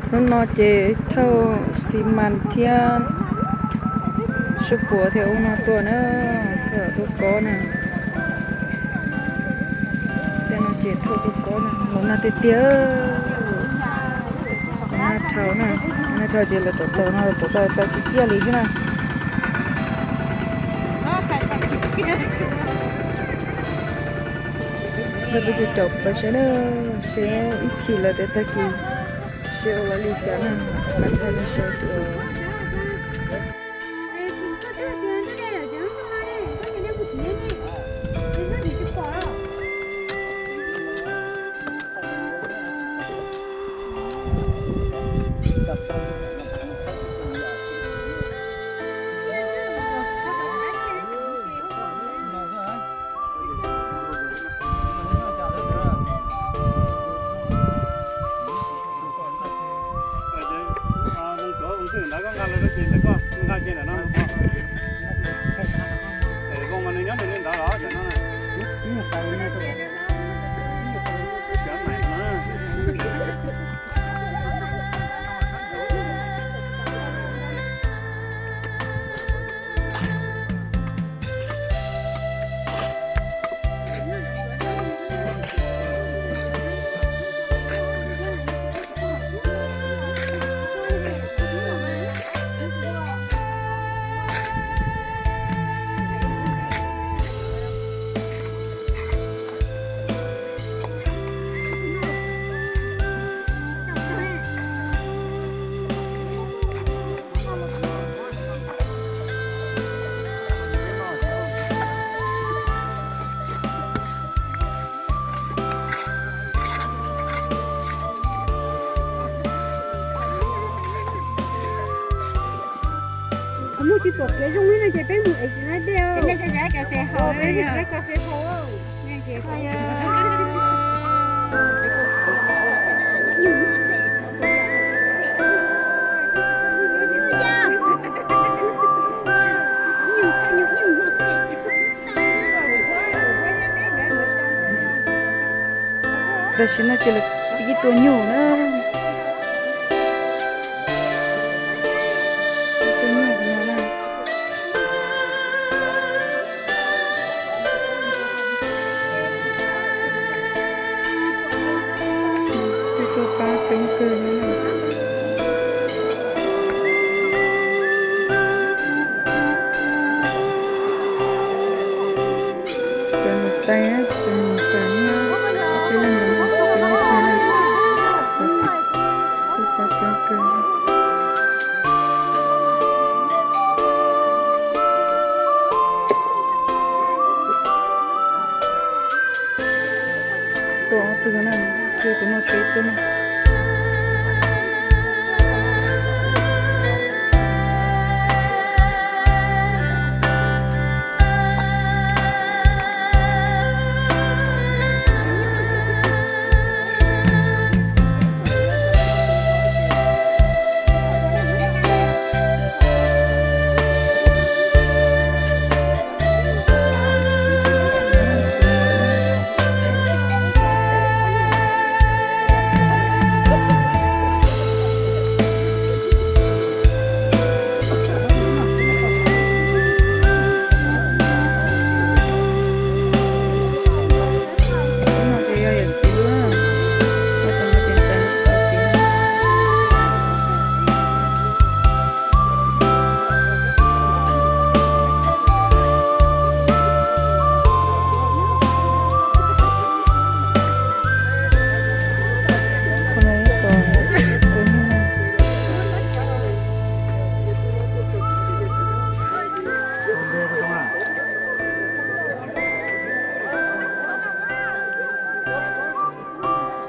Hnub no ces thauj xi mas thiab suab puav thiab ub no tuaj na, thauj tuaj kob na. Tej no ces thauj tuaj kob na, los nag tiag tiag. Los nag dhau na, los nag dhau ces lawv tom tau no, lawv tom tau tau tsis ciaj li xwb na. Lawv peb caum caum pais saib na, seb ib chim lawv tej tag kis seb ua li cas na, mam nrog nej saib dua. Zoo mas nws nyob nws li ntawd los cov no. Kuv muaj tsis pom kev zoo li no ces peb mus ev tsis laib dej os. Peb mus ev cov fes haus. Tam sim no ces lawv ib tua nyuj na. Ib tua nyuj no na. Peb tuaj pab coob kawg li na. Cov niam tais, cov niam ntxawm na, peb leej ntawd peb leej tais na, tuaj pab coob kawg. Tuaj ob tug na, tus no tshuav ib tug na.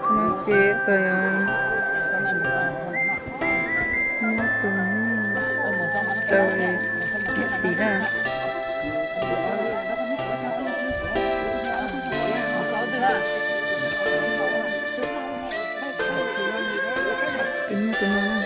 Qhov no ces tau yog muab tus rau niam txiv na. Tus no, tus no na.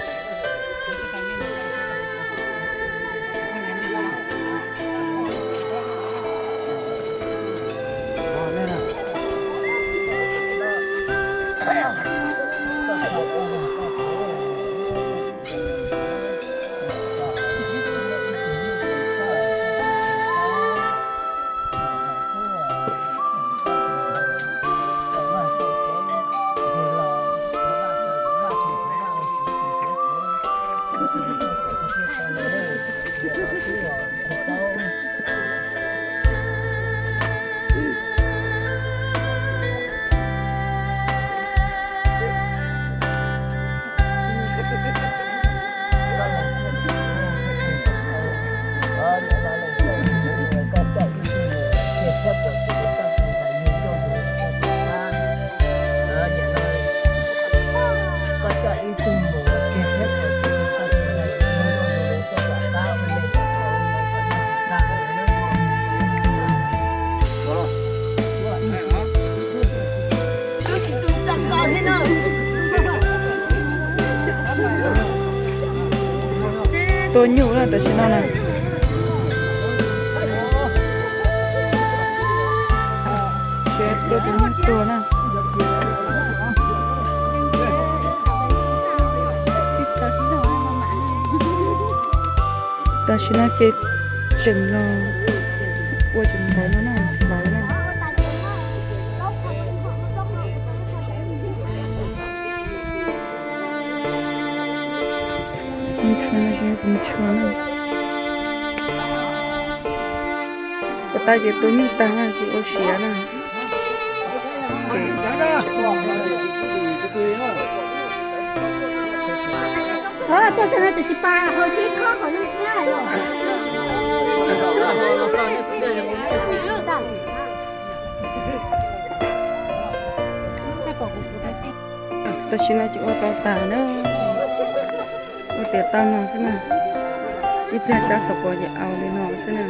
Tua nyuj na tam sim no na. Tua tus nyuj tuag na. Tam sim no ces tseem los ua cov ntawd no na, hlawv na. Tus ntshua no, tus ntshua no. Puas tau ces tua nyuj tag na ces ua siav na. Ces tuaj txog no ces tsis pa hau tib khob kom nej xyab los. Tam sim no ces ua tau tas na. Ua tiav tau no xwb na. Ib pliag cab xav pom ces au li no xwb na.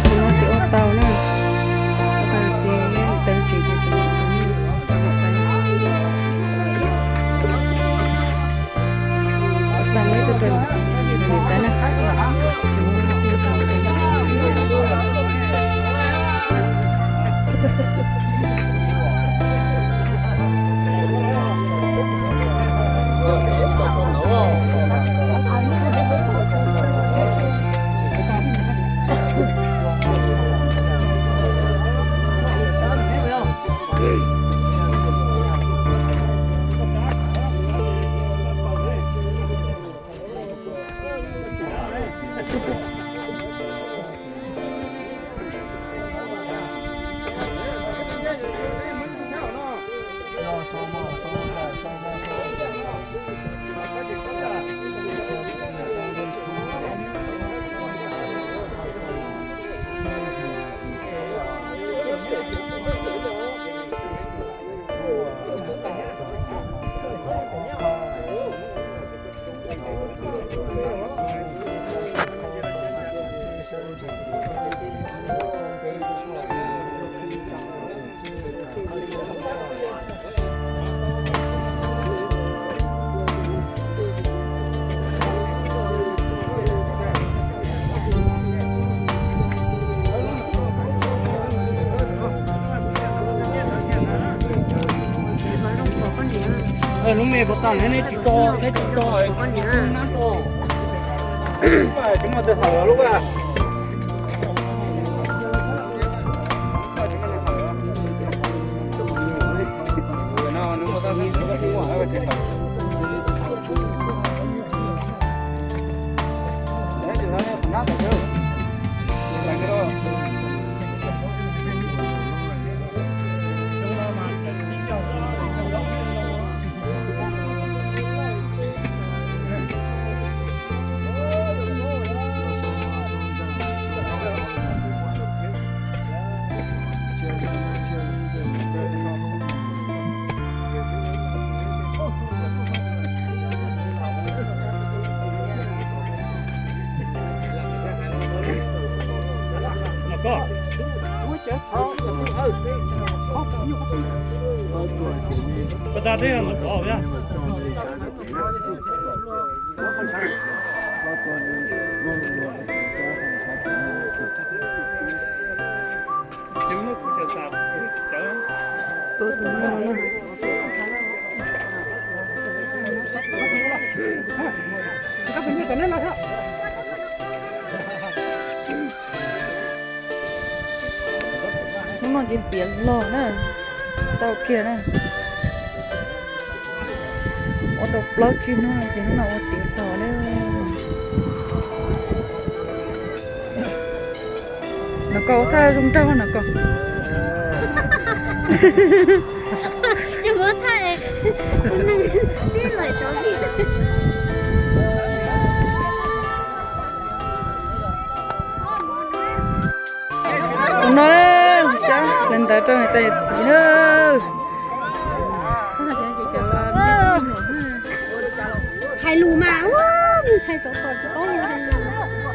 Tus no ces ua tau na. Ua tau txiv tew tsis ces tus no tus no. Ua tau muab ib tug rau txiv niam tais na. Lub me puas tau ne, neb tsis tau, neb tsis tau, nab tau. Tsis muaj tes hawm lub a. Hnub no ces tiav los na, tau kiag na. Ua tau plaub tsib hnub no ces hnub no ua tiav los na. Nov koj ua thaj zoo nraug nov koj. Tus no xyab hlawv ntawv rau niam tais txiv na. Hais lus mas ntshai tsov tom tsis paub hais lus.